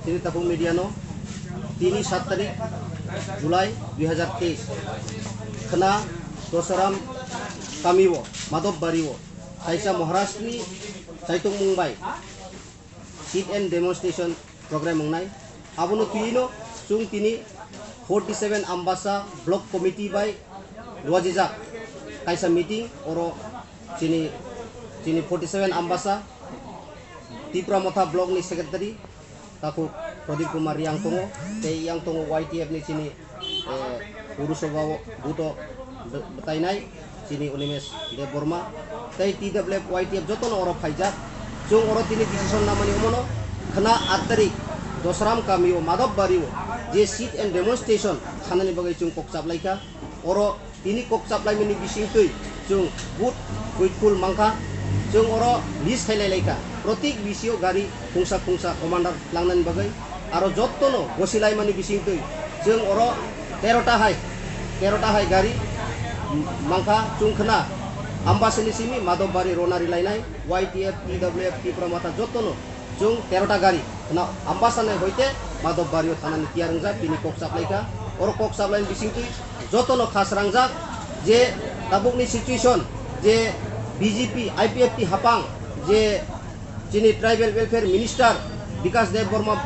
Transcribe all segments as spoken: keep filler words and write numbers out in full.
Tini tabuk media no, tini sat tarik July dui hazar teis, khna Dosaram kami o, Madhobari o, kaisa Maharashtra ni chaitokmung bai sit and demonstration program wngnai. Abono twiwi no chwng tini forty seven Ambasa Block Committee bai luajijak kaisa meeting, oro chini, chini forty seven Ambasa, Tipra Motha Block ni Secretary takhuk Pradip Kumar Riang tongo, tei yang tongo Y T F ni chini, eh, Purushoba o buto bwtainai chini Unimesh Debbarma, tei T W F Y T F jotono oro phaijak. Chwng oro tini decision namani omono khna at tarik Dosram kami o Madhobari o je sit and demonstration khanani bagwi chwng kok chaplaikha. Oro tini kok chaplaimani bisingtwi chwng booth grateful mankha. Chwng oro list khailailaikha, protik B C O gari khungsa khungsa commander langnani bagwi. Aro jottono gosilaimani bisingtwi chwng oro terota hai, terota hai gari mankha. Chwng khna Ambasani simi Madhobari rona rilainai, Y T F, T W F, Tipra Motha jottono chwng terota gari khna Ambasani hoite Madhobari o thanani tiyar wngjak, tini kok chaplaikha. Oro kok chaplaini bisingtwi jotono khas rangjak je tabukni situation je B J P, I P F T hapang je chini Tribal Welfare Minister Bikash Debbarma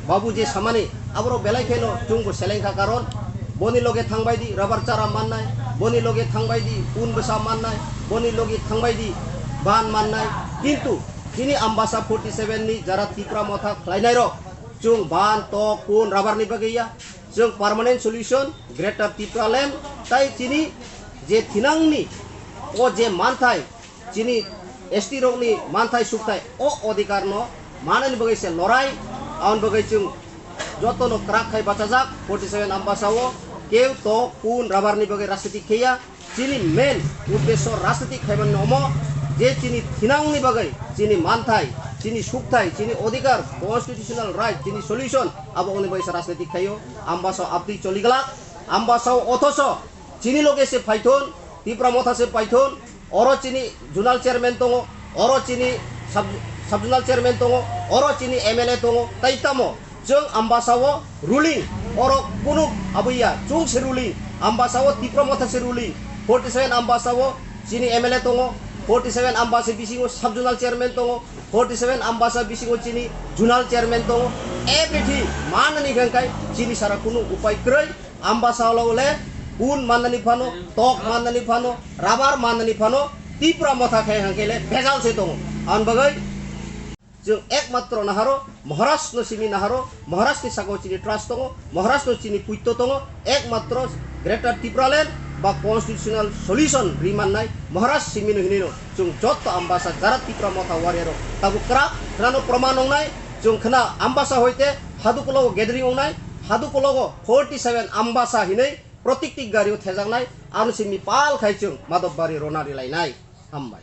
babu je samani, aborok belai kheno chwngbo selengkha, karon boni loge thangbai di rubber chara mannai, boni loge thangbai di un bwsa mannai, boni loge thangbai di ban mannai. Kintu chini Ambasa forty seven ni jara Tipra Motha khlainairok chwng ban, tok, kun, rubber ni bagwi ya, chwng permanent solution Greater Tipraland tai chini je thinangni o je manthai, chini S T rokni manthai sukthai o odhikar no manani bagwi se lorai. Aboni bagwi chwng jotono kwrak khai bachajak forty seven Ambasa o, keu tok, kun, rubber ni bagwi rajniti kheya. Chini main uddesho rajniti khaimani omo je chini thinangni bagwi chini manthai, chini sukthai, chini odhikar, constitutional right, chini solution, abo oni bagwi se rajniti khaio. Ambasa o abdi choliglak, Ambasa o othoso chini loge se phaithon, Tipra Motha se phaithon, oro chini zonal chairman tongo, oro chini sub, sub zonal chairman tongo, oro chini M L A tongo, tai tamo chwng Ambasa o ruling, oro kunu abwi ya, chwng se ruling, Ambasa o Tipra Motha se ruling, forty seven Ambasa o chini M L A tongo, forty seven Ambasa bisingo sub zonal chairman tongo, forty seven Ambasa bisingo chini zonal chairman tongo, everything manani hwnkhe chini sara kunu upai kwrwi. Ambasa o le kun mannani phano, tok mannani phano, rubber mannani phano Tipra Motha khe hwnkhe le bejal se tongo. Aboni bagwi chwng ekmatro naharo Maharaj no simi naharo, Maharaj ni sakao chini trust tongo, Maharaj no chini puitto tongo, ekmatro Greater Tipraland ba constitutional solution ri mannai Maharaj simi no hinwi no. Chwng jotto Ambasa jara Tipra Motha warrior rok tabuk kwrak khwnano proman wngnai. Chwng khwna Ambasa hoite Hadukulogo gathering wngnai, Hadukulogo forty seven Ambasa hinwi protikti gari o thejaknai, ano simi pal khai chwng Madhobari rona rilainai. Hambai.